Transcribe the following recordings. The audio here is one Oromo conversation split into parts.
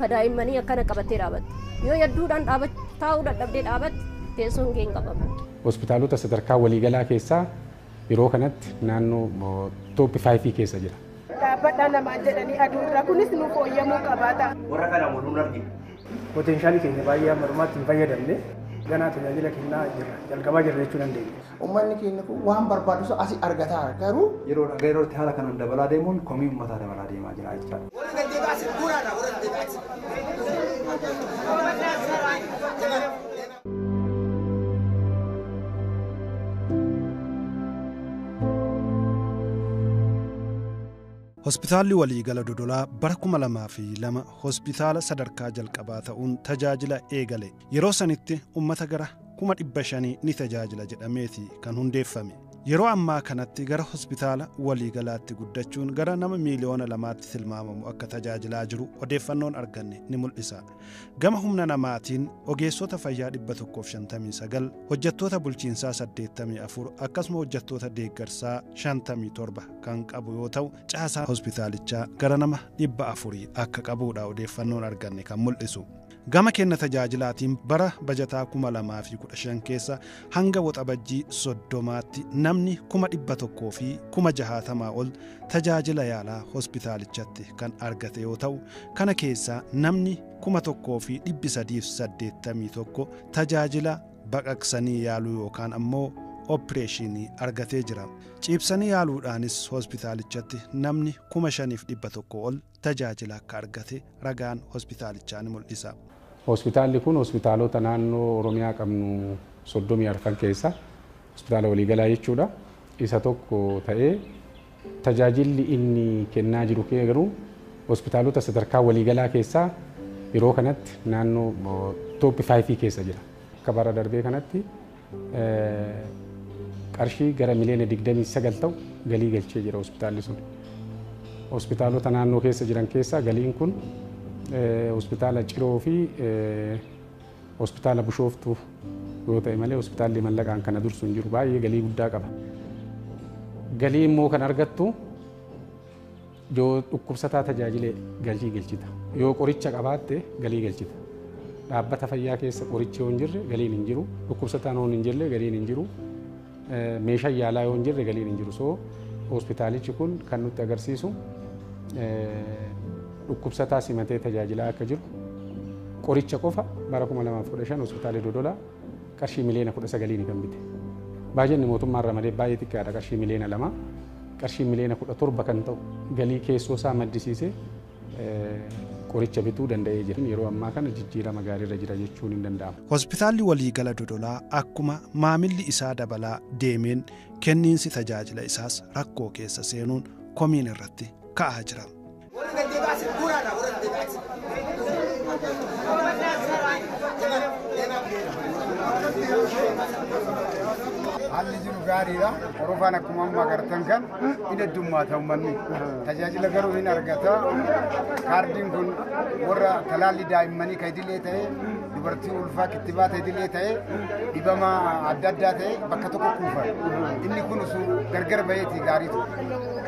Ka daa'immanii akkana qabattee dhaabatta. Yoo yadduudhaan taa'uu dadhabdee dhaabatte teessoon kee hin qabamu. Hospitaalota sadarkaa waliigalaa keessaa yeroo kanatti naannoo top 5 keessa jira. Dhaabbadhaa namaan jedhanii aduu irra kunis nuuf fooyyamuu qabaata. Warra kana wal argina. Poteenshaalii keenya baay'ee amma dhumaatti hin fayyadamne ganaa tajaajila kennaa jirra jalqabaa jirra jechuu dandeenya. Uummanni keenya kun waan barbaadu asii argataa garuu yeroo yerootti haala kanaan dabalaa deemuun komii uummataa dabalaa deemaa jira jechaadha. Hospitaalli waliigala Dodolaa bara 2002 hospitaala sadarkaa jalqabaa ta'uun tajaajila eegale. Yeroo sanitti uummata gara 500,000 ni tajaajila jedhameeti kan hundeeffame. Yeroo ammaa kanatti gara hospitaala waliigalaatti guddachuun gara nama 2,000,000 tilmaamamu akka tajaajilaa jiru odeeffannoon arganne ni mul'isa. Gama humna namaatiin ogeessota fayyaa 159, hojjettoota bulchiinsaa 84 akkasuma hojjettoota deeggarsaa 57 kan qabu yoo ta'u caasaa hospitaalichaa gara nama 400 akka qabudha odeeffannoon arganne kan mul'isu. Gama kenna tajaajilaatiin bara bajataa 2015 keessa hanga waxabajjii 30tti namni 160,000 ol tajaajila yaalaa hospitaalichatti kan argate yoo ta'u kana keessaa namni 1,381 tajaajila baqaqsanii yaaluu yookaan ammoo opereeshinii argatee jira. Ciibsanii yaaluudhaanis hospitaalichatti namni 5,100 ol tajaajila akka argate ragaan hospitaalichaa ni mul'isa. Hospitaalli kun hospitaalota naannoo Oromiyaa qabnu 34 keessa hospitaala waliigalaa jechuudha. Isa tokko ta'ee tajaajilli inni kennaa jiru garuu hospitaalota sadarkaa waliigalaa keessaa yeroo kanatti naannoo top 5 keessa jira. Akka bara darbee kanatti qarshii gara 29,000,000 ta'u galii galchee jira hospitaalli sun. Hospitaalota naannoo keessa jiran keessaa galiin kun hospitaala Ciroo fi hospitaala Bishooftuu yoo ta'e malee hospitaalli mallaqaan kana dursu hin jiru baay'ee galii guddaa qaba. Galii immoo kan argattu yoo dhukkubsataa tajaajilee galii galchita. Yoo qoricha qabaatte galii galchita. Dhaabbata fayyaa keessa qorichi yoo hin jirre galiin hin jiru. Dhukkubsataan yoo hin jirre galiin hin jiru. Meeshaan yaalaa yoo hin jirre galiin hin jiru. So hospitaalichi kun kan nutti agarsiisu dhukkubsataa simatee tajaajilaa akka jiru qoricha qofa bara 2015 hospitaala Dodolaa qarshii 19,000,000 kan bite. Baajenni mootummaan ramadee baay'ee xiqqaadha qarshii 2,000,000 qarshii 17,000,000 kan ta'u galii keessoo isaa maddisiisee qoricha bituu danda'ee jira. Yeroo ammaa kana jijjiirama gaariirra jira jechuun hin danda'amu. Hospitaalli waliigala Dodolaa akkuma maamilli isaa dabalaa deemeen kenniinsi tajaajila isaas rakkoo keessa seenuun komiin irratti ka'aa jira. Haalli jiru gaariidha. Orofaan akkuma amma agartan kan hin heddummaata uummanni. Tajaajila garuu hin argata. Kaardiin kun warra talaalli daa'immanii kan idilee ta'e, dubartii ulfaa kittibaata idilee ta'e, dhibama adda addaa ta'e bakka tokko kuufan. Inni kun osoo gargar baheeti gaariitu.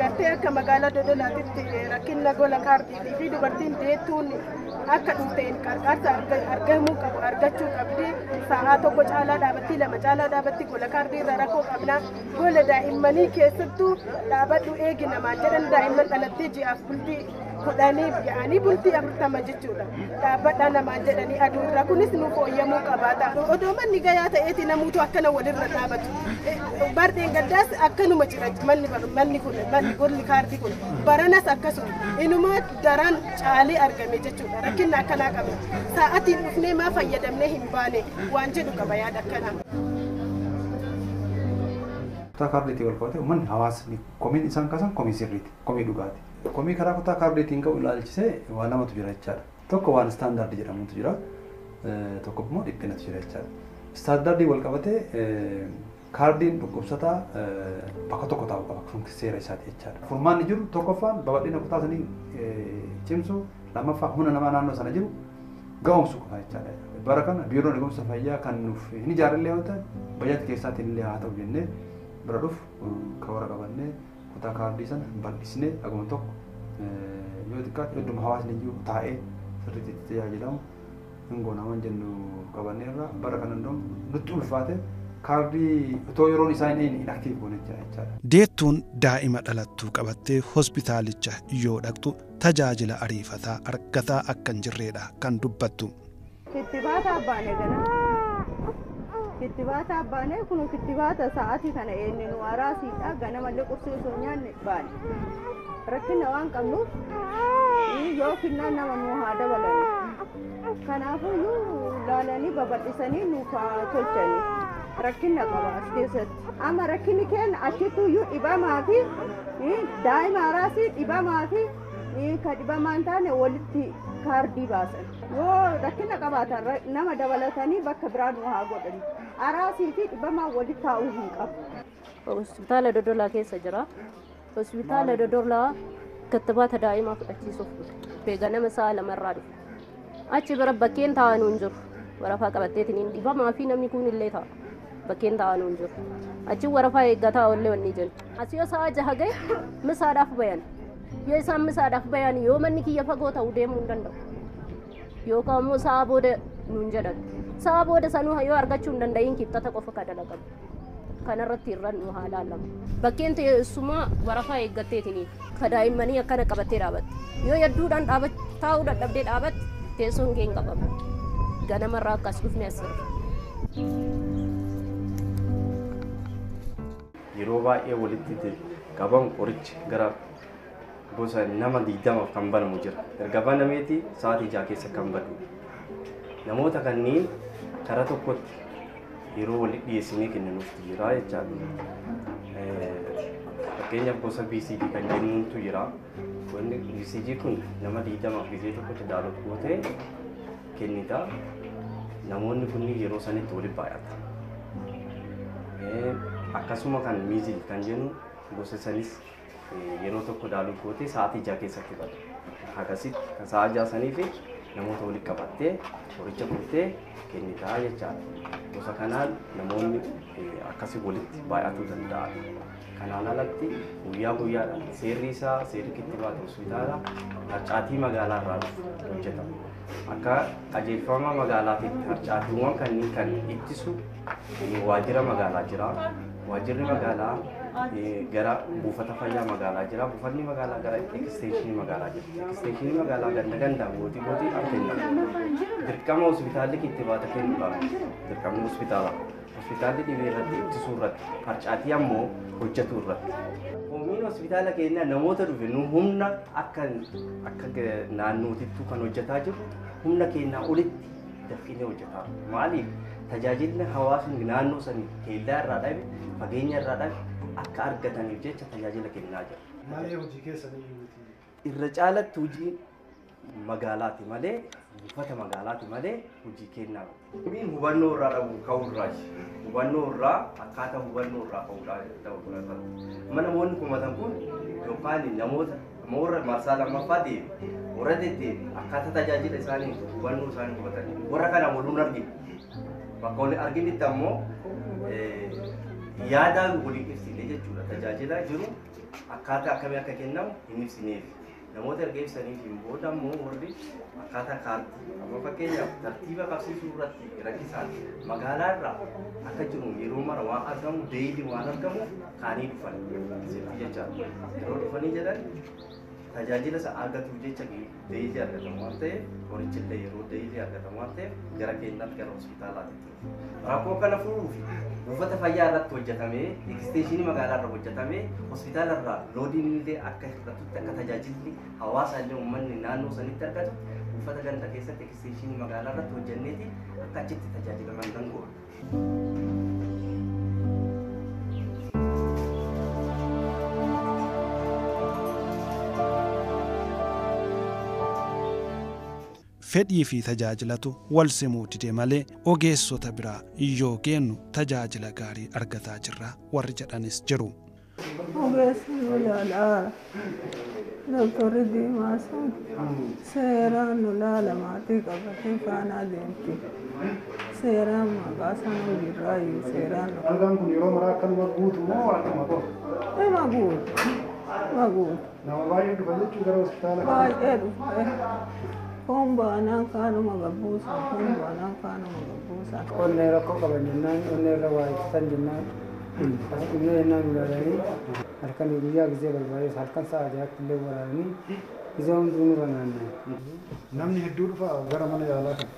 Gartee akka magaalaa Dodolaatitti rakkina gola kaardiitii fi dubartiin deettuun akka dhufteen qarqaarsa argamuu qabu argachuu qabdi. Sa'aa tokko caalaa dhaabatti lama caalaa dhaabatti gola kaardii irra rakkoo qabna. Gola daa'immanii keessattuu dhaabadhu eegi namaan jedhan daa'imman dhalattee ji'aaf bultii 10 ga'anii bultii 40 jechuudha. Dhaabbadhaa namaan jedhanii aduu irra kunis nuuf fooyyamuu qabaata. Odoo manni gayaa ta'eeti namuutu akkana walirra dhaabatu. Bardeen gaddaas akkanuma jira manni kun manni golli kaardii kun baranas akkasuma inuma daran caalee argame jechuudha. Rakkinna akkanaa qabna. Sa'aatiin dhufnee maa fayyadamnee hin baane waan jedhu qaba yaada akkanaa. Kutaa kaardiitiin wal qabate uummanni hawaasni komiin isaan kaasan komii sirriiti, komii dhugaati. Komii karaa kutaa kaardiitiin ka'u ilaalchisee waan lamatu jira jechaadha. Tokko waan istaandaardii jedhamutu jira, tokko immoo dhiphinatu jira jechaadha. Istaandaardii wal qabatee kaardiin dhukkubsataa bakka tokko taa'u qaba kun seera isaati jechaadha. Furmaanni jiru tokkoffaan babal'ina kutaa sanii cimsu, lammaffaa humna namaa naannoo sana jiru ga'oomsuu qofa jechaadha. Bara kana biiroon eegumsa fayyaa kan nuuf hin ijaarrellee yoo ta'e bajeeta keessaatiin illee haa ta'u jennee bira dhufu karoora qabannee kutaa kaardii sana bal'isnee dhaguma tokko yoo xiqqaate hedduma hawaasni iyyuu taa'ee sirriitti itti tajaajilamu hin goona waan jennu qabanneerra bara kana nutti ulfaate kaardii otoo yeroon isaa hin inactive goone jechaadha. Deettuun daa'ima dhalattuu qabattee hospitaalicha yoo dhaqxu tajaajila ariifataa argataa akka hin jirredha kan dubbattu. Kittibaata abbaanee gana. Kittibaata abbaanee kun kittibaata sa'aatii kana eenyu nu araasiidha ganamallee qursii osoo nyaanne baane. Rakkina waan qabnuuf yoo finnaan nama nu haa dabalani. Kanaafuyyuu laalanii babal'isanii nuuf haa tolchani. Rakkina qaba as keessatti. Amma rakkinni keenya achittuyyuu dhibamaa fi daa'ima araasii dhibamaa fi ka dhibamaa hin taane walitti kaardii baasan. Yoo rakkina qabaatan nama dabalatanii bakka biraa nu haa godhan. Araasii fi dhibamaa walitti taa'uu hin qabu. Hospitaala Dodolaa keessa jira. Hospitaala Dodolaa kittibaata daa'imaa fudhachiisuuf dhufe. Ganama sa'a lamarraa dhufe. Achi bira bakkeen taa'anuu hin jiru. Warafaa qabatteetiin dhibamaa fi namni kun illee taa'a. Bakkeen taa'anuu hin jiru. Achi warafaa eeggataa oollee wanni jennu. As yoo sa'a jaha gahe misaadhaaf bayan. Yoo isaan misaadhaaf bayan yoo manni kiyya fagoo ta'u deemuu hin danda'u. Yookaan immoo sa'a booda nuun jedhan. Sa'a booda sanuu yoo argachuu hin danda'iin kibxata qofa ka dalagamu. Kanarratti irra nu haa laalamu. Bakkeen teessumaa warafaa eeggatteetiin ka daa'immanii akkana qabattee dhaabatte. Yoo yadduudhaan taa'uu dadhabdee dhaabatte teessoon kee hin qabamu. Ganamarraa akkas dhufne asirra. Yeroo baay'ee walitti qabamu qorichi gara gosa nama 20 kan banamu jira. Erga banameeti sa'aatii 6 keessa kan badu. Namoota kanneen karaa tokkotti yeroo walitti dhiyeessinee kenninuuf jira jechaadha. Fakkeenyaaf gosa BCG kan jennuutu jira. Wanni BCG kun nama 20 gisee tokkotti daalot gootee kennita. Namoonni kunniin yeroo sanitti walitti baay'ata. Akkasuma kan miizil kan jennu gosa sanis yeroo tokko daalot gootee sa'aatii 6 keessatti bada. Akkasitti kan sa'a 6 sanii fi namoota walitti qabattee qoricha kuttee kennitaa jechaadha. Gosa kanaan namoonni akkasii walitti baay'atuu danda'an. Kanaan alatti guyyaa guyyaadhaan seerri isaa seerri kittibaata hospitaala harcaatii magaalaa irraa dhufu hojjetama. Akka qajeelfama magaalaatiitti harcaatiiwwan kanneen kan ittisu waajjira magaalaa jira. Waajjirri magaalaa gara buufata fayyaa magaalaa jira. Buufatni magaalaa gara eksteeshinii magaalaa jira. Eksteeshinii magaalaa ganda gandaan gootii gootiidhaan kennama. Dirqama hospitaalli kittibaata kennu qaba. Dirqamni hospitaalaa. Hospitaalli dhibee irratti ittisuu irratti harcaatii ammoo hojjetuu irratti. Homiin hospitaala keenyaa namoota dhufe nu humna akka naannootittuu kan hojjetaa jiru humna keenyaa olitti dafqinee hojjetaa. Maaliif tajaajilli hawaasni naannoo sanii keellaa irraa dhabe fageenya irraa dhabe akka argataniif jecha tajaajila kennaa jira. Malee hojii keessanii miti. Irra caalatti hojii magaalaati malee buufata magaalaati malee hojii kennaa miti. Hubannoo irraa dhabu ka'uu irraayi. Hubannoo irraa akkaataa hubannoo irraa ka'uudhaa ta'uu irraa. Namoonni kumatan kun yookaan namoota warra marsaa lammaffaa deeme warra deddeebi akkaataa tajaajila isaanii hubannoo isaanii hubatanii warra kana waliin arginu. Bakka waliin arginitti ammoo yaadaan waliin ibsine jechuudha. Tajaajila jiru akkaataa akkamii akka kennamu hin ibsineef. Namoota erga ibsaniif hin booda ammoo warri akkaataa kaartii amma fakkeenyaaf tartiiba qabsiisuu irratti rakkisaan magaalaa irraa akka jiru yeroo mara waan argamu deeyilii waan argamu kaanii dhufan jechaadha. Yeroo dhufanii jedhan tajaajila isa argatuuf jecha deeyilii argatamu waan ta'eef qorichi illee yeroo deeyilii argatamu waan ta'eef gara keenyaatti gara hospitaalaatti dhufu. Rakkoo kana furuuf buufata fayyaa irratti hojjetamee eksteeshinii magaalaa irra hojjetamee hospitaala irraa loodiin illee akka hir'atutti akka tajaajilli hawaasa illee uummanni naannoo sanitti argatu buufata ganda keessatti eksteeshinii magaalaa irratti hojjenneeti akka achitti tajaajilaman kan goona. Fedhii fi tajaajilatu wal simuu dide malee ogeessota biraa yoo geennu tajaajila gaarii argataa jirra warri jedhanis jiru. Ogeessi nu ilaalaa Dooktorri Diimaa sun seeraan nu laala maatii qabatee faanaa deemti. Seeraan maqaa sana hojiirraayyuu seeraan. Algaan kun yeroo maraa akkanuma guutu moo akkuma qofa? Ima guutu. Ima guutu. Nama baay'ee dhufa jechuu gara hospitaala? Baay'ee dhufa. Kun baanaan kaanuma gabbuusan, kun baanaan kaanuma gabbuusan. Onnee rakkoo qaban jennaan, onnee irra waa ibsan jennaan, as dhumee jennaan ilaalanii halkan guyyaa gisee barbaadees halkan sa'a jahaatti illee waraananii gisee hunduu nurra naanna'e. Namni hedduu dhufa gara mana yaalaa kana.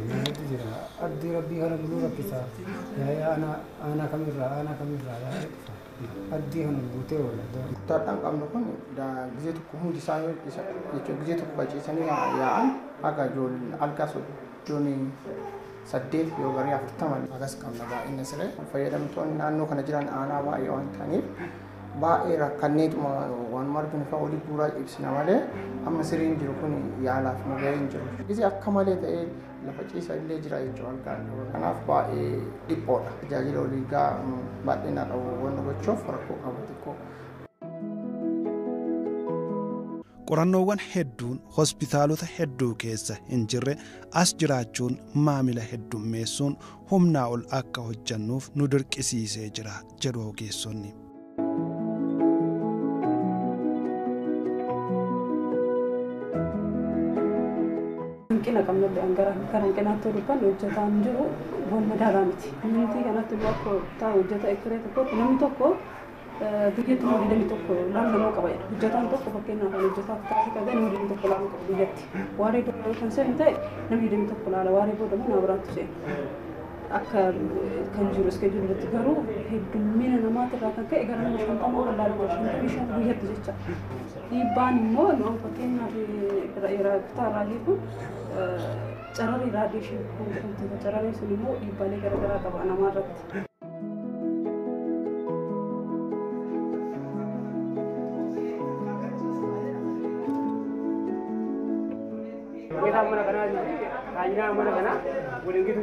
Namatti jira. Abdii rabbii kana buluu rakkisa. Yaa'ee aanaa kamirraa aanaa kamirraa yaa'ee dhufa. Abdii kana guutee oola. Kutaadhaan qabnu kun gisee tokko hundi isaa jechuun gisee tokko qaceessanii yaa'an haga ijoolleen algaa 38 yoo garee 40 hagas qabna baay'ina siree. Fayyadamtoonni naannoo kana jiran aanaa baay'ee waan ta'aniif baay'ee rakkanneetuma waan marginu fa'aa olii guuraa ibsina malee amma sireen jiru kun yaalaaf nu ga'ee hin jiru. Gisee akka malee ta'ee lafa ciisa illee jira jechuudha algaan. Kanaaf baay'ee dhiphoodha. Tajaajila olii gaa baay'ina qabu wanna gochuuf rakkoo qaba xiqqoo. Qorannoowwan hedduun hospitaalota hedduu keessa hin jirre as jiraachuun maamila heddummeessuun humnaa ol akka hojjannuuf nu dirqisiisee jira jedhu ogeessonni. Hanqina qabna gara hanqinaatti dubbannu hojjetaan jiru waan madaalaa miti. Namni kanatti immoo akka taa'u hojjeta ekiree tokkotti namni tokko guyyatti nama 21 laalamuu qaba jedha. Hojjetaan tokko fakkeenyaaf kan hojjetaa kutaa qabee nama 21 laaluu qaba guyyatti. Waaree dura kan seenu ta'e namni 21 laala waaree booda immoo nama biraatti seena. Akka kan jiru iskeejuun irratti garuu heddummina namaatirraa kan ka'e gara nama 50 ol laaluu 55 guyyatti jecha. Dhiibbaan immoo nama fakkeenyaaf kutaa raajii kun cararri raadiyeeshinii kun cararri sun immoo dhiibbaalee garaagaraa qaba namaarratti. Hojjetaan mana kanaa tajaajila mana kanaa waliin gitu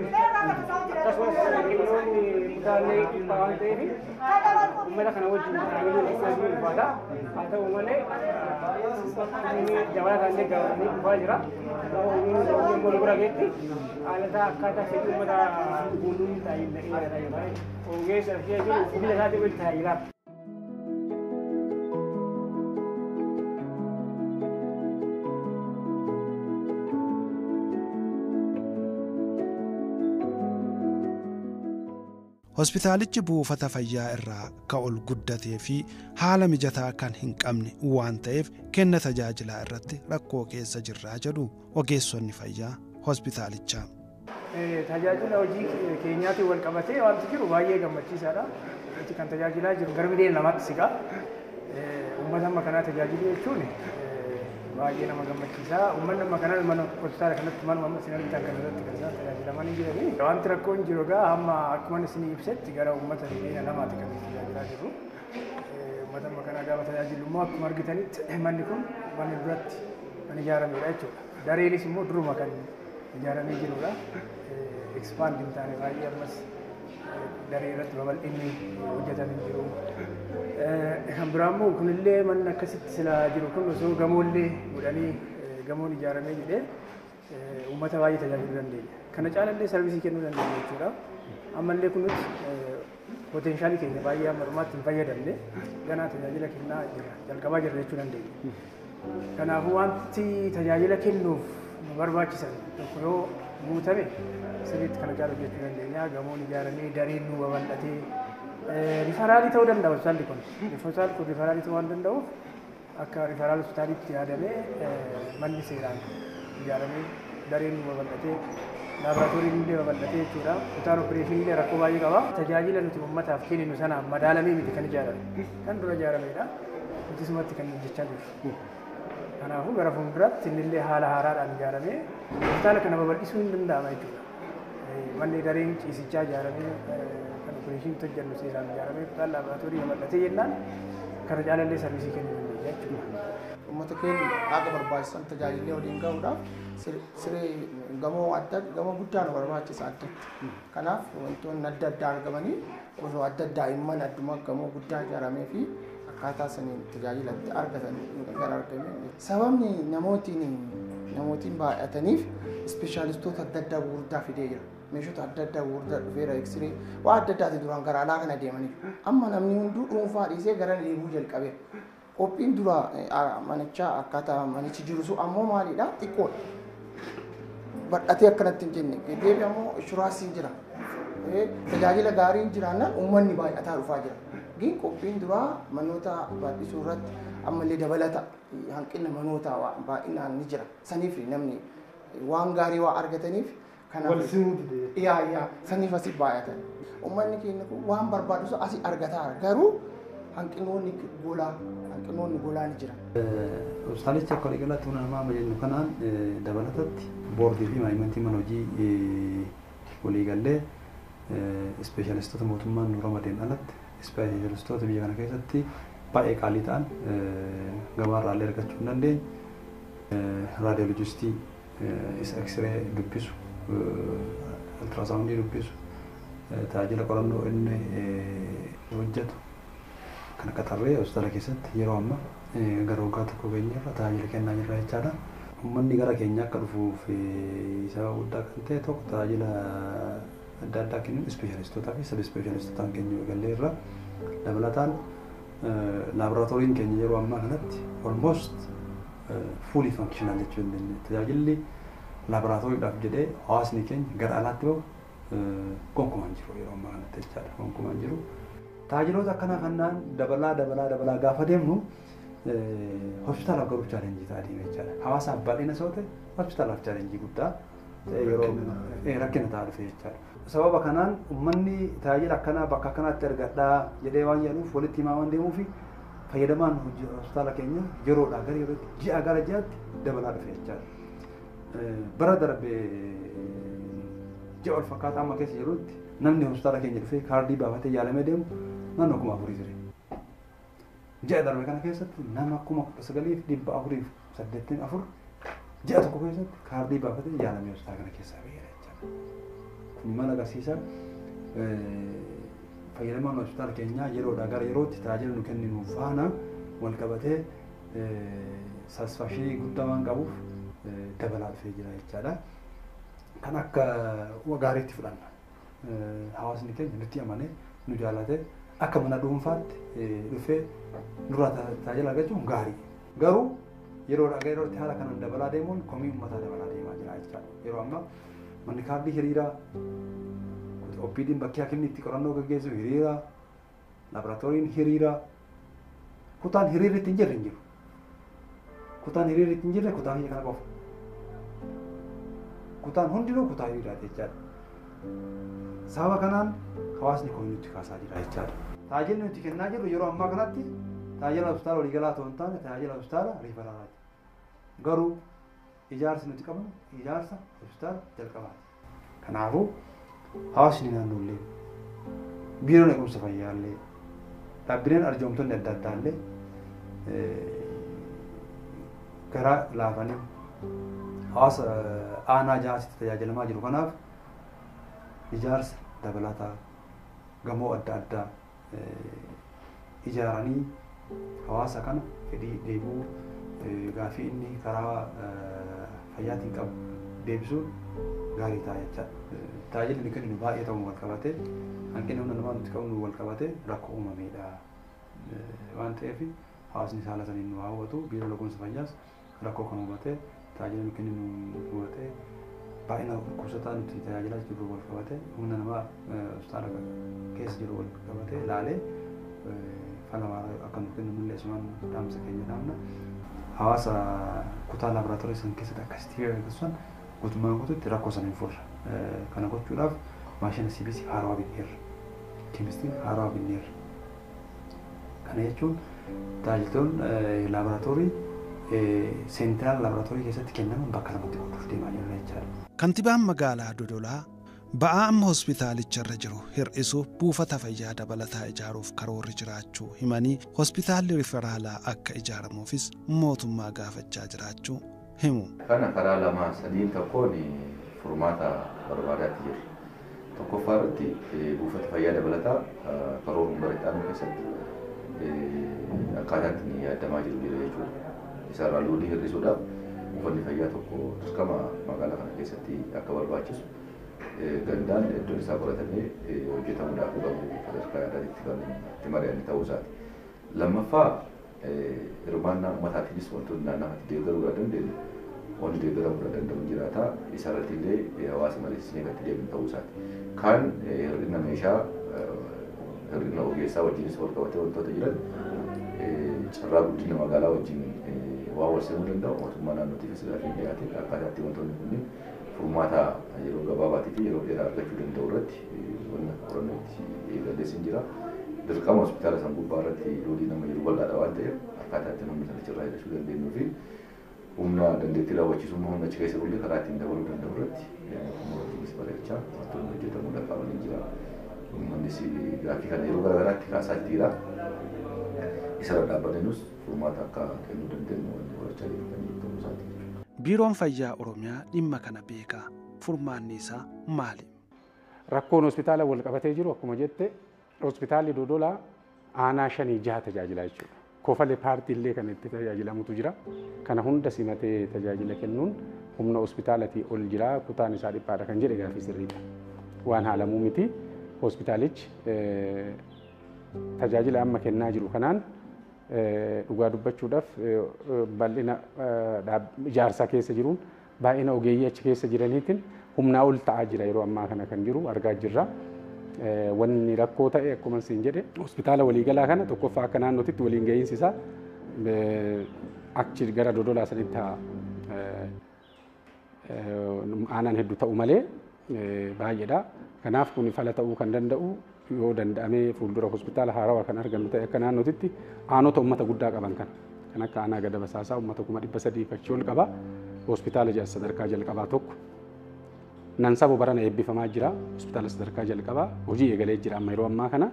akkasumas qinnoonni kutaalee dhiibbaa waan ta'eef uummata kana wajjin tajaajila isaa ulfaata. Haa ta'u malee dabalataan illee gabaabni dhufaa jira. Uummanni bira geetti haalata akkaataa fedhii uummata guutuun tajaajila jira. Ogeessa fi jiru humna isaatiin waliin tajaajilaa. Hospitaalichi buufata fayyaa irraa ka ol guddatee fi haala mijataa kan hin qabne waan ta'eef kenna tajaajilaa irratti rakkoo keessa jirraa jedhu ogeessonni fayyaa hospitaalichaa. Tajaajila hojii keenyaatiin wal qabatee wanti jiru baay'ee gammachiisaadha. Nuti kan tajaajilaa jiru gara miliyoona 2tti siqa. Uummata amma kanaa tajaajilu jechuun baay'ee nama gammachiisa. Uummanni amma kanaa mana hospitaala kanatti manuma amma isin argitan kan irratti kan isaan tajaajilamanii jiranii. Wanti rakkoon jiru egaa amma akkuma isin ibsetti gara uummata miliyoona 2tti kan tajaajilaa jirru. Uummata amma kanaa gaafa tajaajilu immoo akkuma argitanitti manni kun mana duratti kan ijaaramedha jechuudha. Dareenis immoo duruma kan ijaaramee jirudha. Expand hin taane baay'ee ammas daree irratti babal'inni hojjetamee jiru. Kan biraa immoo kunillee manni akkasitti silaa jiru kun osoo gamoollee godhanii gamoon ijaaramee jedhee uummata baay'ee tajaajiluu dandeenya. Kana caalallee sarvisii kennuu dandeenya jechuudha. Ammallee kun nuti poteenshaalii keenya baay'ee amma dhumaatti hin fayyadamne ganaa tajaajila kennaa jirra jalqabaa jirra jechuu dandeenya. Kanaafuu wanti tajaajila kennuuf nu barbaachisan tokko yoo guutame sirriitti kana caalu hojjechuu dandeenya. Gamoon ijaaramee dareen nu babal'atee rifaraalii ta'uu danda'a hospitaalli kun. Hospitaalli kun rifaraalii ta'uu waan danda'uuf akka rifaraal hospitaalitti yaadamee manni seeraan ijaaramee dareen nu babal'atee laaboraatooriin illee babal'atee jechuudha. Kutaan opereeshinii illee rakkoo baay'ee qaba. Tajaajila nuti uummataaf kenninu sanaan madaalamee miti kan ijaarame. Kan dura ijaaramedha. Nuti sumatti kan hojjechaa jirru. Kanaafuu gara fuulduraatti innillee haala haaraadhaan ijaaramee hospitaala kana babal'isuu hin danda'ama jechuudha. Manni dareen ciisichaa ijaaramee kan opereeshinii hojjennu seeraan ijaaramee kutaan laaboraatoorii babal'atee jennaan kana caalallee sarvisii kennuu dandeenya jechuudha. Uummata keenya haga barbaachisan tajaajillee waliin gahuudhaaf siree gamoo adda gamoo guddaa nu barbaachisa addatti. Kanaaf wantoonni adda addaa argamanii osoo adda daa'imman adduma gamoo guddaa ijaaramee fi akkaataa saniin tajaajila itti argatan gara argame. Sababni namootiin baay'ataniif ispeeshaalistoota adda addaa gurguddaa fidee jira. Meeshota adda addaa gurguddaa dhufeera eksiree waa adda addaati duraan gara alaa kana deemanii. Amma namni hunduu dhuunfaa dhiisee gara deemuu jalqabeera. Qophiin dura manichaa akkaataa manichi jiru sun ammoo maalidha xiqqoodha. Badhatee akkanatti hin jenne deebi ammoo inshuraansiin jira. Tajaajila gaariin jiraannaan uummanni baay'ataa dhufaa jira. Gin qophiin duraa manoota baay'isuu irratti ammallee dabalata hanqina manoota baay'inaan ni jira. Saniif namni waan gaarii waa argataniif kanaaf yaa saniif asii baay'atan. Uummanni keenya kun waan barbaadu asii argataa garuu hanqinoonni golaa ni jira. Hospitaalichi akka waliigalaatti humna namaa amma jennu kanaan dabalatatti boordii fi maayimentii mana hojii waliigallee ispeeshaalistoota mootummaan nu ramadeen alatti ispeeshaalistoota biyya kana keessatti baay'ee qaalii ta'an gabaarraa illee argachuu hin dandeenye. Raadiyoolojistii isa eksiree dubbisu, altirasaawundii dubbisu, tajaajila qorannoo inni hojjetu kan qaxarree hospitaala keessatti yeroo ammaa gara waggaa tokko geenyerra tajaajila kennaa jirra jechaadha. Uummanni gara keenya akka dhufuuf sababa guddaa kan ta'e tokko tajaajila adda addaa kennuun ispeeshaalistootaa fi sab ispeeshaalistootaan keenya eegallee irra dabalataan laaboraatooriin keenya yeroo ammaa kanatti almost fully functional jechuu dandeenya. Tajaajilli laaboraatooriidhaaf jedhee hawaasni keenya gara alaatti bahu gonkumaan jiru yeroo ammaa kanatti jechaadha. Gonkumaan jiru. Tajaajiloota akkanaa kanaan dabalaa gaafa deemnu hospitaalaaf garuu chaalenjii ta'aa deema jechaadha. Hawaasaaf baay'ina soo ta'e hospitaalaaf chaalenjii guddaa ta'e yeroo rakkina ta'aa dhufe jechaadha. Sababa kanaan uummanni tajaajila akkanaa bakka akkanaatti argadhaa jedhee waan jedhuuf walitti himaa waan deemuufi fayyadamaan hospitaala keenya yeroodhaa gara yerootti ji'a gara ji'aatti dabalaa dhufe jechaadha. Bara darbe ji'a wal fakkaataa amma keessa jirutti namni hospitaala keenya dhufee kaardii baafatee yaalamee deemu naannoo 4000 ture. Ji'a darbe kana keessatti nama 19,484 ji'a tokko keessatti kaardii baafatee yaalamee hospitaala kana keessaa baheera jechaadha. Kun maal agarsiisa? Fayyadamaan hospitaala keenyaa yeroodhaa gara yerootti tajaajila nu kenninu faana wal qabatee satisfaakshinii guddaa waan qabuuf dabalaa dhufee jira jechaadha. Kan akka gaariitti fudhanna. Hawaasni keenya nutti amanee nu jaallatee akka mana dhuunfaatti dhufee nurraa tajaajila argachuun gaarii. Garuu yeroodhaa gara yerootti haala kanaan dabalaa deemuun komii uummataa dabalaa deemaa jira jechaadha. Yeroo ammaa manni kaardii hiriiraa, OPD'n bakki hakimni itti qorannoo gaggeessu hiriiraa, laaboraatooriin hiriiraa, kutaan hiriirri itti hin jirre hin jiru. Kutaan hiriirri itti hin jirre kutaa kiyya kana qofa. Kutaan hundinuu kutaa hiriiraati jechaadha. Sababa kanaan hawaasni komii nutti kaasaa jira jechaadha. Tajaajilli nuti kennaa jirru yeroo ammaa kanatti tajaajila hospitaala waliigalaa otoo hin taane tajaajila hospitaala riiferaalaati. Garuu ijaarsi nuti qabnu ijaarsa hospitaala jalqabaati. Kanaafuu hawaasni naannoollee, biiroon eegumsa fayyaallee, dhaabbileen arjoomtonni adda addaallee gara laafanii hawaasa aanaa jahaasitti tajaajilamaa jiru kanaaf ijaarsa dabalataa gamoo adda addaa ijaaranii hawaasa kana fedhii deebuu gaafii inni karaa fayyaatiin qabu deebisuun gaarii ta'a jechaadha. Tajaajilli nu kenninu baay'ee ta'uun wal qabatee hanqinni humna namaa nuti qabnu wal qabatee rakkoo uumameedha waan ta'eef hawaasni haala saniin nu hawwatu biiroon eegumsa fayyaas rakkoo kan hubatee tajaajila nu kenninu hubatee baay'ina dhukkubsataa nuti tajaajilaa jirru wal qabatee humna namaa hospitaala keessa jiru wal qabatee ilaalee fala waaraa akka nu kennu nullee asumaan dhaamsa keenya dhaamna. Hawaasa kutaa laaboraatoorii san keessatti akkasitti gaggeessan guutummaan guutuutti rakkoo sana hin furra. Kana gochuudhaaf maashina CBC haarawaa binneerra. Keemistiin haarawaa binneerra. Kana jechuun tajaajiltoonni laaboraatoorii seentiraal laaboraatoorii keessatti kennaman bakka lamatti qooduuf deemaa jirra jechaadha. Kantiibaan magaalaa Dodolaa ba'aa amma hospitaalicharra jiru hir'isuuf buufata fayyaa dabalataa ijaaruuf karoorri jiraachuu himanii hospitaalli riferaalaa akka ijaaramuufis mootummaa gaafachaa jiraachuu himu. Kana karaa lama sadiin tokkoon furmaata barbaadaatti jira. Tokkoffaa irratti buufata fayyaa dabalataa karooruma bara itti aanu keessatti akkaataa ittiin yaadamaa jiru jira jechuudha. Isarraa loolii hir'isuudhaaf buufanni fayyaa tokko dirqama magaalaa kana keessatti akka barbaachisu gandaan iddoon isaa qoratamee hojjetamuudhaaf qabu sadarkaa yaadaatti kan itti mari'anne ta'uu isaati. Lammaffaa hirmaannaa uummataatiinis wantoonni naannawatti deeggaruu dandeenyu Wanti deeggaramuu danda'u jiraata. Isarratti illee hawaasa mariisisnee kan itti deemnu ta'uu isaati. Kan hir'ina meeshaa hir'ina ogeessaa wajjinis wal qabatee wantoota jiran carraa guddina magaalaa wajjin waan wal simuu danda'u mootummaa naannootiifis gaaffii dhiyaate akkaataa itti wantoonni kunneen furmaata yeroo gabaabaatii fi yeroo dheeraa argachuu danda'u irratti wanna qorannoo itti eegallees hin jira. Dirqama hospitaala san gubbaa irratti loodii nama jiru bal'aadha waan ta'eef akkaataa itti humna sana achirraa hir'isuu dandeenyuu fi humna dandeettii raawwachiisummaa humna achi keessa bullee karaa ittiin dabaluu danda'u irratti mootummaa wajjinis mari'achaa wantoonni hojjetamuu qaban hin jira. Uummannis gaaffii kana yeroo garaagaraatti kaasaa jira. Isarra dhaabbateenus furmaata akka kennuu dandeenyu wanti qorachaa jiru kan jiru ta'uu isaati. Biiroon Fayyaa Oromiyaa dhimma kana beekaa. Furmaanni isaa maali? Rakkoon hospitaala wal qabatee jiru akkuma jette hospitaalli Dodolaa aanaa 5-6 tajaajila jechuudha. Kofalee paartiillee kan itti tajaajilamutu jira. Kana hunda simatee tajaajila kennuun humna hospitaalatii ol jira. Kutaan isaa dhiphaadha kan jedhe gaaffii sirriidha. Waan haalamuu miti. Hospitaalichi tajaajila amma kennaa jiru kanaan dhugaa dubbachuudhaaf bal'ina ijaarsaa keessa jiruun baay'ina ogeeyyii achi keessa jiraniitiin humnaa ol ta'aa jira yeroo ammaa kana kan jiru argaa jirra. Wanni rakkoo ta'e akkuma siin jedhe hospitaala waliigalaa kana tokkoffaa akka naannootitti waliin ga'iinsi isaa achi gara Dodolaa sanitti aanaan hedduu ta'u malee baay'eedha. Kanaaf kun fala ta'uu kan danda'u yoo danda'amee fuuldura hospitaala haarawaa kan argannu ta'e akka naannootitti aanota uummata guddaa qaban kan akka aanaa Gada Basaasaa uummata 300,000 achii ol qaba. Hospitaala sadarkaa jalqabaa tokko. Nansabo barana eebbifamaa jira. Hospitaala sadarkaa jalqabaa hojii eegalee jira amma yeroo ammaa kana.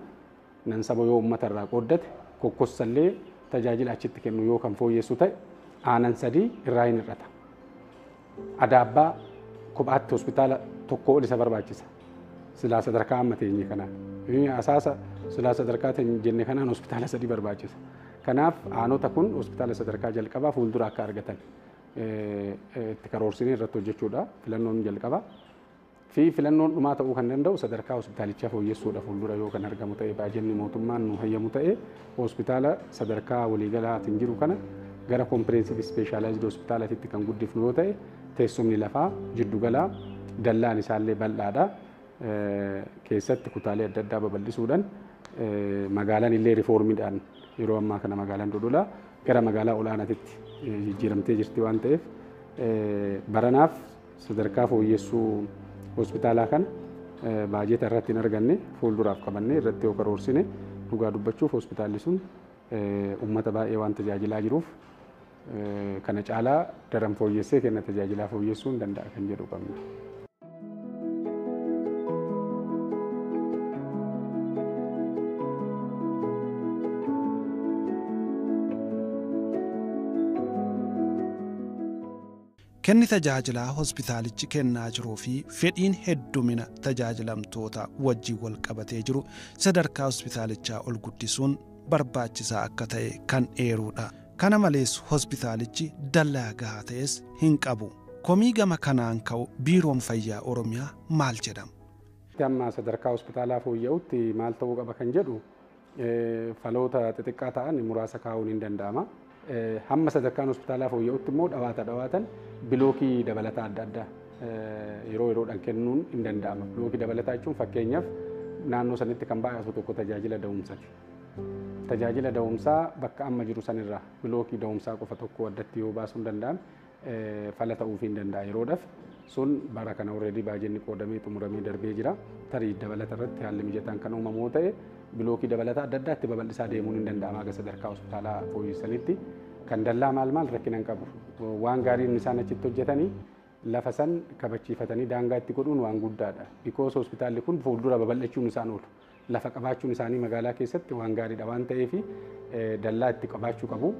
Nansabo yoo uummata irraa qooddate kokkossallee tajaajila achitti kennu yoo kan fooyyessu ta'e aanan 3 irraa hin hir'ata. Adaabbaa kophaatti hospitaala tokko ol isa barbaachisa. Silaa sadarkaa amma teenye kanaan. Asaasa silaa sadarkaa jenne kanaan hospitaala 3 barbaachisa. Kanaaf aanota kun hospitaala sadarkaa jalqabaa fuuldura akka argatan itti karoorsinee irratti hojjechuudha. Filannoon jalqabaa fi filannoon dhumaa ta'uu kan danda'u sadarkaa hospitaalichaa fooyyessuudha fuuldura yoo kan argamu ta'e baajenni mootummaan nu hayyamu ta'e hospitaala sadarkaa waliigalaatiin jiru kana gara kompireensif ispeeshaalaayizd hospitaalaatitti kan guddifnu yoo ta'e teessumni lafaa jiddugalaa dallaan isaallee bal'aadha. Keessatti kutaalee adda addaa babal'isuudhaan magaalaan illee riifoormiidhaan yeroo ammaa kana magaalaan Dodolaa gara magaalaa olaanaatitti jijjiiramtee jirti waan ta'eef baranaaf sadarkaa fooyyessuu hospitaalaa kana baajeta irratti hin arganne fuulduraaf qabannee irratti yoo karoorsine dhugaa dubbachuuf hospitaalli sun uummata baay'ee waan tajaajilaa jiruuf kana caalaa daran fooyyessee kenna tajaajilaa fooyyessuu hin danda'a kan jedhu qabna. Kenni tajaajilaa hospitaalichi kennaa jiruu fi fedhiin heddumina tajaajilamtoota wajjin wal qabatee jiru sadarkaa hospitaalichaa ol guddisuun barbaachisaa akka ta'e kan eeruudha. Kana malees hospitaalichi dallaa gahaa ta'es hin qabu. Komii gama kanaan ka'u Biiroon Fayyaa Oromiyaa maal jedhama? Amma sadarkaa hospitaalaa fooyya'utti maal ta'uu qaba kan jedhu faloota xixiqqaa ta'an muraasa kaa'uun hin danda'ama. Hamma sadarkaan hospitaalaa fooyya'utti immoo dhawaatan bilookii dabalataa adda addaa yeroo yeroodhaan kennuun hin danda'ama. Bilookii dabalataa jechuun fakkeenyaaf naannoo sanitti kan baay'atu tokko tajaajila da'umsaati. Tajaajila da'umsaa bakka amma jiru sanirraa bilookii da'umsaa qofa tokko addatti yoo baasuun danda'ame fala ta'uufii hin danda'a yeroodhaaf. Sun bara kana already baajenni qoodamee xumuramee darbee jira. Tarii dabalata irratti haalli mijataan kan uumamu ta'e bilookii dabalataa adda addaatti babal'isaa deemuun hin danda'ama aga sadarkaa hospitaalaa fooyyessanitti. Kan dallaa maal maal rakkina hin qabu. Waan gaariin isaan achitti hojjetanii lafa san kabachiifatanii daangaa itti godhuun waan guddaadha. Because hospitaalli kun fuuldura babal'achuun isaan oolu. Lafa qabaachuun isaanii magaalaa keessatti waan gaariidha waan ta'eef dallaa itti qabaachuu qabu.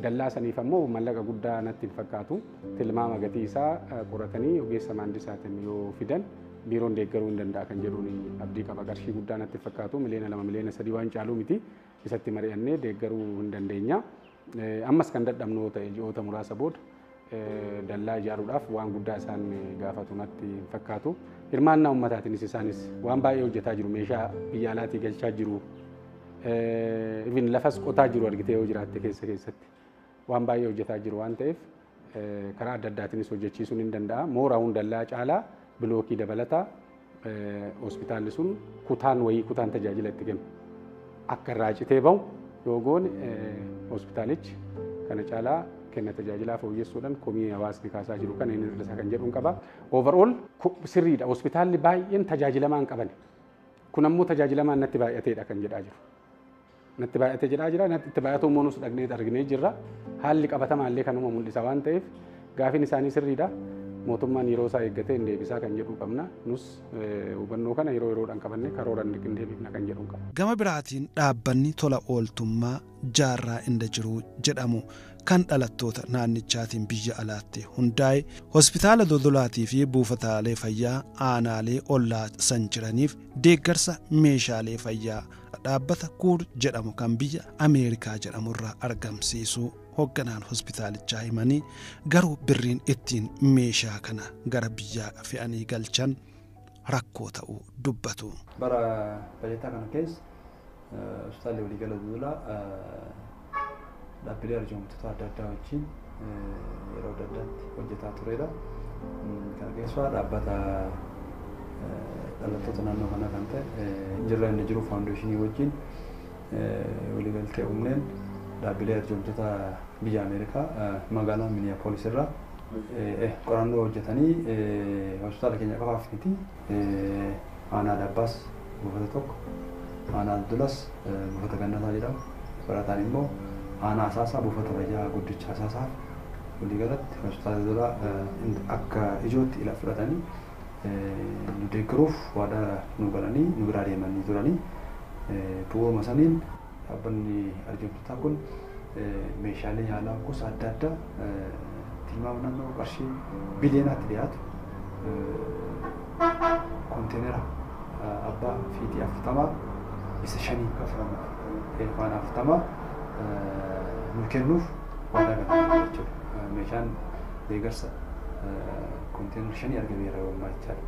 Dallaa saniif ammoo mallaqa guddaa natti hin fakkaatu. Tilmaama gatii isaa qoratanii ogeessa maandisaatiin yoo fidan biiroon deeggaruu hin danda'a kan jedhuun abdii qaba. Qarshii guddaa natti hin fakkaatu. 2 miliyoona 3 waan caaluu miti. Isatti mari'annee deeggaruu hin dandeenya. Ammas kan dadhabnu ta'e ji'oota muraasa booda dallaa ijaaruudhaaf waan guddaa isaan gaafatu natti hin fakkaatu. Hirmaannaa uummataatiinis isaanis waan baay'ee hojjetaa jiru. Meeshaa biyya alaatii galchaa jiru. Even lafas qotaa jiru argitee yoo jiraatte keessatti waan baay'ee hojjetaa jiru waan ta'eef Karaa adda addaatiinis hojjechiisuun hin danda'a. Mooraawwan dallaa caalaa bilookii dabalataa hospitaalli sun kutaan wayii kutaan tajaajila itti kennu. Akka irraa citee bahu yoo goone hospitaalichi kana caalaa kenna tajaajilaa fooyyessuudhaan komii hawaasni kaasaa jiru kana inni hir'isa kan jedhuun qaba. Overall sirriidha. Hospitaalli baay'een tajaajilamaa hin qaban. Kun ammoo tajaajilamaan natti baay'ateedha kan jedhaa jiru. Natti baay'atee jedhaa jira. Natti itti baay'atu immoo nus dhaqnee arginee jirra. Haalli qabatamaa illee kanuma mul'isa waan ta'eef gaafiin isaanii sirriidha. Mootummaan yeroo isaa eeggatee hin deebisaa kan jedhu qabna. Nus hubannoo kana yeroo yeroodhaan qabanne karooraan hin deebifna kan jedhu qabna. Gama biraatiin dhaabbanni tola ooltummaa Jaarraa Inda Jiruu jedhamu kan dhalattoota naannichaatiin biyya alaatti hundaa'e hospitaala Dodolaatii fi buufataalee fayyaa aanaalee ollaa san jiraniif deeggarsa meeshaalee fayyaa dhaabbata Kuur jedhamu kan biyya Ameerikaa jedhamurraa argamsiisuu hoogganaan hospitaalichaa himanii garuu birriin ittiin meeshaa kana gara biyyaa fe'anii galchan rakkoo ta'uu dubbatu. Bara bajetaa kana keessa hospitaalli waliigala Dodolaa dhaabbilee arjoomtoota adda addaa wajjin yeroo adda addaatti hojjetaa turedha. Kana keessaa dhaabbata dhalattoota naannoo kanaa kan ta'e Jirraa Inni Jiru Faawundeeshinii wajjin waliigaltee uumneen dhaabbilee arjoomtoota biyya Ameerikaa magaalaa Minneapolis irraa qorannoo hojjetanii hospitaala keenya qofaaf miti aanaa Dabbaas buufata tokko, aanaa Dodolas buufata Gannataa jedhamu, barataan immoo aanaa Asaasaa buufata fayyaa guddicha Asaasaaf waliigalatti hospitaala Dodolaa akka ijootti ila fudhatanii nu deeggaruuf waadaa nu galanii nu biraa deemanii turanii bu'uuruma saniin dhaabbanni arjoomtotaa kun meeshaalee yaalaa gosa adda addaa tilmaama naannoo qarshii biliyoonaatti dhiyaatu konteenera abbaa fiixii 40 isa 5 faana 40 nu kennuuf waadaa galanii jechuudha. Meeshaan deeggarsa konteenera 5 argameera yeroo ammaa jechaadha.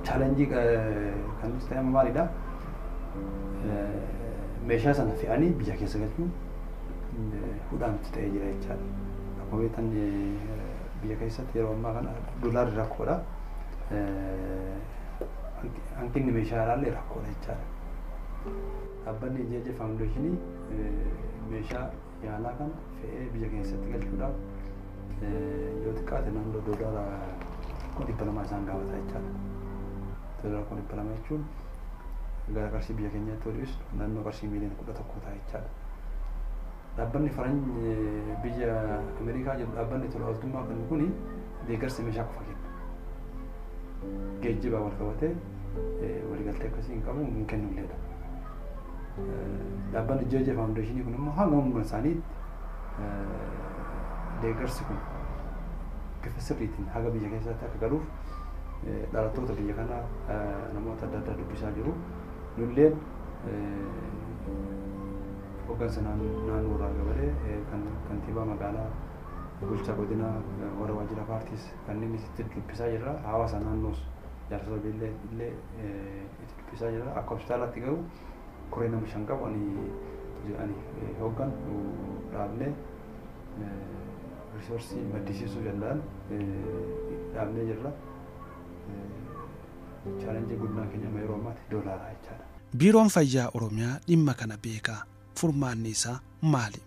Chaalenjii kan nuti ta'e amma maalidha? Meeshaa sana fe'anii biyya keessa galchuun hudhaa nutti ta'ee jira jechaadha. Akkuma beektan biyya keessatti yeroo ammaa kana doolaarri rakkoodha. Hanqinni meeshaa ilaallee rakkoodha jechaadha. Dhaabbanni JJ Faawundeeshinii meeshaa yaalaa kana fe'ee biyya keessatti galchuudhaaf yoo xiqqaate naannoo doolaara 200,000 isaan gaafata jechaadha. Doolaara 200,000 jechuun gara qarshii biyya keenyaatti yoo dhiyeessu naannoo qarshii miiliyoona 11 ta'a jechaadha. Dhaabbanni biyya Ameerikaa jiru dhaabbanni tola ooltummaa kennu kuni deeggarsa meeshaa qofa kenna. Geejjibaa wal qabatee waliigaltee akkasii hin qabu hin kennulleedha. Dhaabbanni JJ Faawundeeshinii kun immoo hanga humna isaaniitti deeggarsi kun bifa sirriitiin haga biyya keessatti akka galuuf dhalattoota biyya kanaa namoota adda addaa dubbisaa jiru. Nulleen hooggansa naannoo irraa gabalee kantiibaa magaalaa bulchaa godinaa warra waajjira paartiis kanneen itti dubbisaa jirra. Hawaasa naannoos jaarsota illee itti dubbisaa jirra. Akka hospitaalaatti garuu koree nama 5 qabu ani hooggan dhaabnee risoorsii maddisiisuu danda'an dhaabnee jirra. Chaalenjii guddinaa keenya amma yeroo ammaatti doolaaraa jechaadha. Biiroon Fayyaa Oromiyaa dhimma kana beekaa. Furmaanni isaa maali?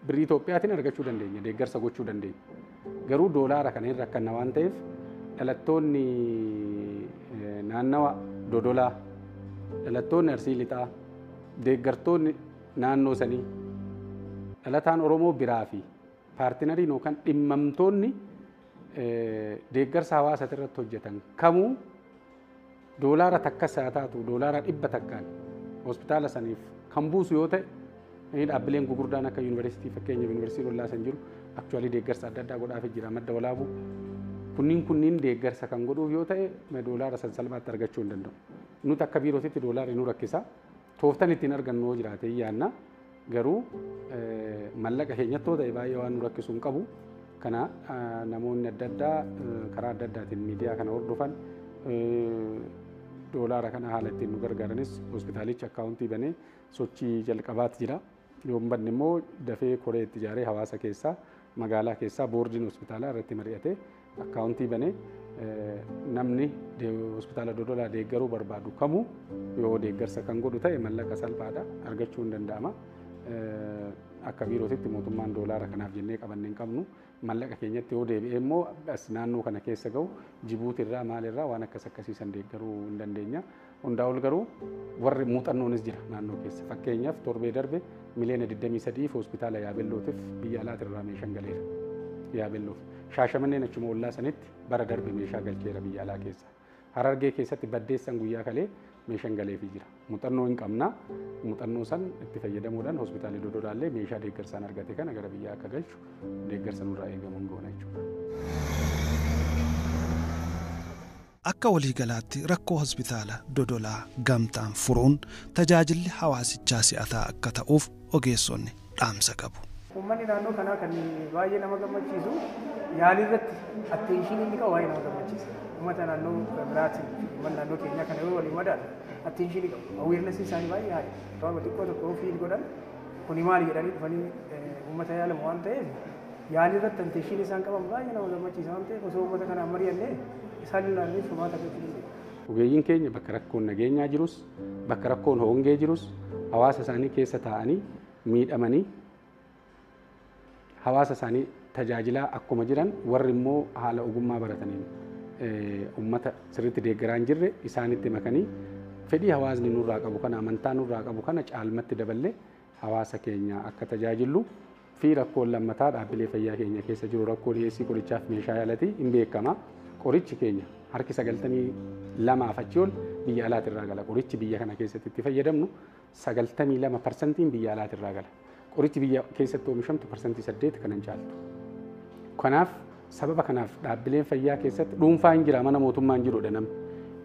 Birrii Itoophiyaatiin argachuu dandeenya, deeggarsa gochuu dandeenya. Garuu doolaara kana hin rakkanna waan ta'eef dhalattoonni naannawa Dodolaa, dhalattoonni Arsii Lixaa, deeggartoonni naannoo sanii, dhalataan Oromoo biraa fi paartinariin yookaan dhimmamtoonni deeggarsa hawaasaa irratti hojjetan kamuu doolaara takkas haa taatu doolaara 100 takkaan hospitaala saniif kan buusu yoo ta'e dhaabbileen gurguddaan akka yuunivarsiitii fakkeenyaaf yuunivarsiitiin ollaa san jiru aktuwaalii deeggarsa adda addaa godhaafii jira madda walaabuu kunniin deeggarsa kan godhuuf yoo ta'e doolaara san salphaatti argachuu hin danda'u. Nuti akka biirootitti doolaarri nu rakkisa. Tooftan ittiin argannu yoo jiraate yaanna garuu mallaqa keenyatti yoo ta'e baay'ee waan nu rakkisu hin qabu. Kana namoonni adda addaa karaa adda addaatiin miidiyaa kana hordofan doolaara kana haala ittiin nu gargaaranis hospitaalichi akkaawuntii banee sochii jalqabaatti jira. Yoo hin badne immoo dafee koree itti ijaaree hawaasa keessaa magaalaa keessaa boordiin hospitaalaa irratti mari'atee akkaawuntii banee namni hospitaala Dodolaa deeggaruu barbaadu kamuu yoo deeggarsa kan godhu ta'e mallaqa salphaadha argachuu hin danda'ama. Akka biirootitti mootummaan doolaara kanaaf jennee qabannee hin qabnu mallaqa keenyatti yoo deebi'ee immoo as naannoo kana keessa ga'u Jibuutirraa maalirraa waan akkas akkasiisan deeggaruu hin dandeenya. Hundaa ol garuu warri muuxannoonis jira naannoo keessa. Fakkeenyaaf torbee darbe miliyoona 23 hospitaala Yaabellootiif biyya alaatirraa meeshaan galeera. Yaabelloof. Shaashamanneen achuma ollaa sanitti bara darbe meeshaa galcheera biyya alaa keessa. Harargee keessatti baddeessan guyyaa kalee meeshaan galeefii jira. Muuxannoo hin qabna. Muuxannoo san itti fayyadamuudhaan hospitaalli Dodolaallee meeshaa deeggarsaan argate kana gara biyyaa akka galchu deeggarsa nurraa eegamu hin goona jechuudha. Akka waliigalaatti rakkoo hospitaala Dodolaa gamtaan furuun tajaajilli hawaasichaa si'ataa akka ta'uuf ogeessonni dhaamsa qabu. Uummanni naannoo kanaa kan baay'ee nama gammachiisu yaalii irratti atteenshinii inni qabu baay'ee nama gammachiisa. Uummata naannoo biraatiin uummanni naannoo keenyaa kana yoo waliin madaalu atteenshinii qabu. Aweernessii isaanii baay'ee haadha. Sababa xiqqoo tokko fiil godhan kuni maali jedhanii dhufanii uummata yaalamu waan ta'eef yaalii irratti atteenshinii isaan qaban baay'ee nama gammachiisa waan ta'eef osoo uummata kanaan mari'annee isaan ilaalanii furmaata gochuu dandeenya. Ogeeyyiin keenya bakka rakkoon nageenyaa jirus bakka rakkoon hongee jirus hawaasa isaanii keessa taa'anii miidhamanii hawaasa isaanii tajaajilaa akkuma jiran warri immoo haala ogummaa barataniin uummata sirriitti deeggaraa hin jirre isaanitti makanii fedhii hawaasni nurraa qabu kana amantaa nurraa qabu kana caalmatti daballee hawaasa keenya akka tajaajillu fi rakkoon lammataa dhaabbilee fayyaa keenya keessa jiru rakkoo dhiyeessii qorichaaf meeshaa yaalatii hin beekama. Qorichi keenya harki 92 achii ol biyya alaatirraa gala. Qorichi biyya kana keessatti itti fayyadamnu 92% biyya alaatirraa gala. Qorichi biyya keessatti oomishamtu 8% kan hin caaltu. Kanaaf sababa kanaaf dhaabbileen fayyaa keessatti dhuunfaa hin jira mana mootummaa hin jirudha namni.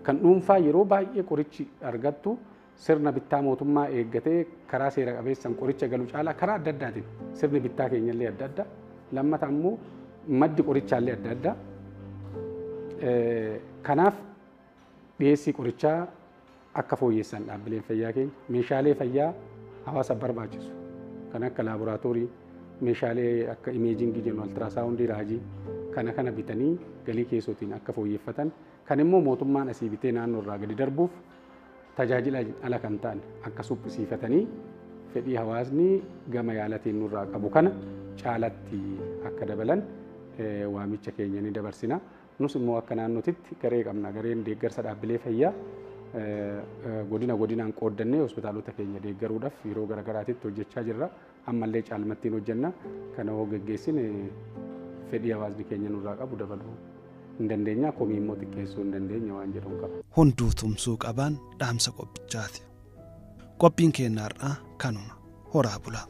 Kan dhuunfaa yeroo baay'ee qorichi argattu sirna bittaa mootummaa eeggatee karaa seera qabeessaan qoricha galu caalaa karaa adda addaatiin sirni bittaa keenyallee adda adda lammata ammoo maddi qorichaallee adda adda. Kanaaf dhiyeessii qorichaa akka fooyyessan dhaabbileen fayyaa keenya meeshaalee fayyaa hawaasa barbaachisu kan akka laaboraatoorii meeshaalee akka imeejingii jennu altirasaawundii raajii kana kana bitanii galii keessootiin akka fooyyeffatan kan immoo mootummaan asii bitee naannoo irraa gadi darbuuf tajaajila ala kan ta'an akka suphisiifatanii fedhii hawaasni gama yaalatiin nurraa qabu kana caalatti akka dabalan waamicha keenya ni dabarsina. Nus immoo akka naannootitti garee qabna. Gareen deeggarsa dhaabbilee fayyaa godina godinaan qooddannee hospitaalota keenya deeggaruudhaaf yeroo garaagaraatitti hojjechaa jirra. Ammallee caalmattiin hojjenna. Kana hoo geggeessine fedhii hawaasni keenya nurraa qabu dabaluu hin dandeenya. Komii immoo xiqqeessuu hin dandeenya waan jedhamu qaba. Hunduu tumsuu qabaan dhaamsa qophichaati. Qophiin keenya har'aa kanuma. Horaa bulaa.